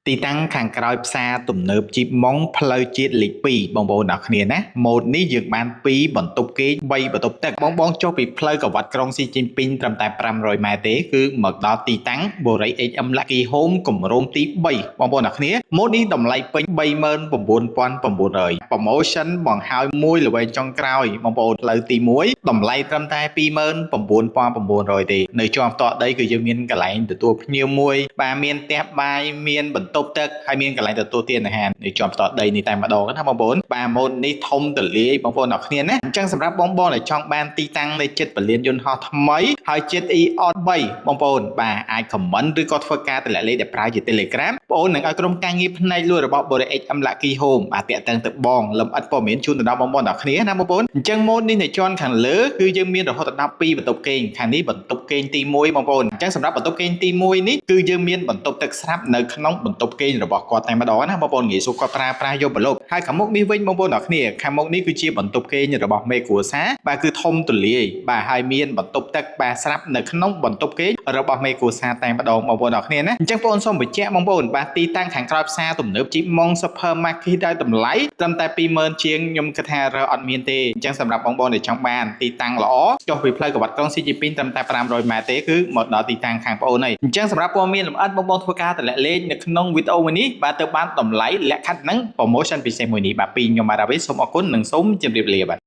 ទីតាំងខាងក្រោយផ្សារទំនើបជីបម៉ុងផ្លូវជាតិលេខ2បងប្អូនអរគ្នាណាម៉ូតនេះយើងបាន2បន្ទប់គេង3បន្ទប់ទឹកបងបងចុះពីផ្លូវក្រវ៉ាត់ក្រុងស៊ីជីនពីងត្រឹមតែ500ម៉ែត្រទេគឺមកដល់ទីតាំងបូរី HM Lucky Home គម្រោងទី3បងប្អូនអរគ្នាម៉ូតនេះតម្លៃពេញ39,900 promotion បង្ហើយមួយល្វែងចុងក្រោយបងប្អូនផ្លូវទី1តម្លៃត្រឹមតែ29,900ទេនៅជាប់តដីគឺយើងមានកន្លែងទទួលភ្ញៀវមួយបាទមានផ្ទះបាយមានបន្ទប់ទឹកហើយមានកន្លែងទទួលទានអាហារនៅជាប់តដីនេះតែម្ដងណាបងប្អូនបាទម៉ូតនេះធំទលាយបងប្អូនអរគ្នាណាអញ្ចឹងសម្រាប់បងប្អូនដែលចង់បានទីតាំងនៅជិតពលានយន្តហោះថ្មីហើយជិត EON 3បងប្អូនបាទអាច comment ឬក៏ធ្វើការតម្លាក់លេខដែលប្រើជា Telegram បងប្អូននឹងឲ្យក្រុមការងារផ្នែកលក់របស់ Bori HM Lucky Home បាទតាក់ទងទៅបងលំអិតព័ត៌មានជូនទៅដល់បងប្អូនទាំងគ្នាណាបងប្អូនអញ្ចឹងម៉ូតនេះនៅជាន់ខាងលើគឺយើងមានរហូតដល់12បន្ទប់គេងខាងនេះបន្ទប់គេងទី1បងប្អូនអញ្ចឹងសម្រាប់បន្ទប់គេងទី1នេះគឺយើងមានបន្ទប់ទឹកស្រាប់នៅក្នុងបន្ទប់គេងរបស់គាត់តែម្ដងណាបងប្អូនងាយស្រួលគាត់ប្រើប្រាស់យកប្រឡប់ហើយខាងមុខនេះវិញបងប្អូនទាំងគ្នាខាងមុខនេះគឺជាបន្ទប់គេងរបស់មេគ្រួសារបាទគឺធំទូលាយបាទហើយមានបន្ទប់ទឹកបាទស្រាប់នៅក្នុងបន្ទប់គេងរបស់មេគ្រួសារតែម្ដងបងប្អូនទាំងគ្នាណាអញ្ចឹងបងប្អូនសូមបញ្ជាក់បងប្អូនបាទទីតាំងខាងក្រោយផ្សារទំនើបជីម៉ុង Supermarket ដោយតម្លៃត្រឹមតែ20000ជាងខ្ញុំគិតថារើអត់មានទេអញ្ចឹងសម្រាប់បងប្អូនដែលចង់បានទីតាំងល្អចុះពីផ្លូវក្រវ៉ាត់ក្រុង CGP ត្រឹមតែ500ម៉ែត្រទេគឺមកដល់ទីតាំងខាងបងប្អូនហើយអញ្ចឹងសម្រាប់ព័ត៌មានលម្អិតបងប្អូនធ្វើការតម្លាក់លេខនៅក្នុងវីដេអូមួយនេះបាទទៅបានតម្លៃលក្ខខណ្ឌនិង promotion ពិសេសមួយនេះបាទពីខ្ញុំបាទរាវីសូមអរគុណនិងសូមជម្រាបលាបាទ។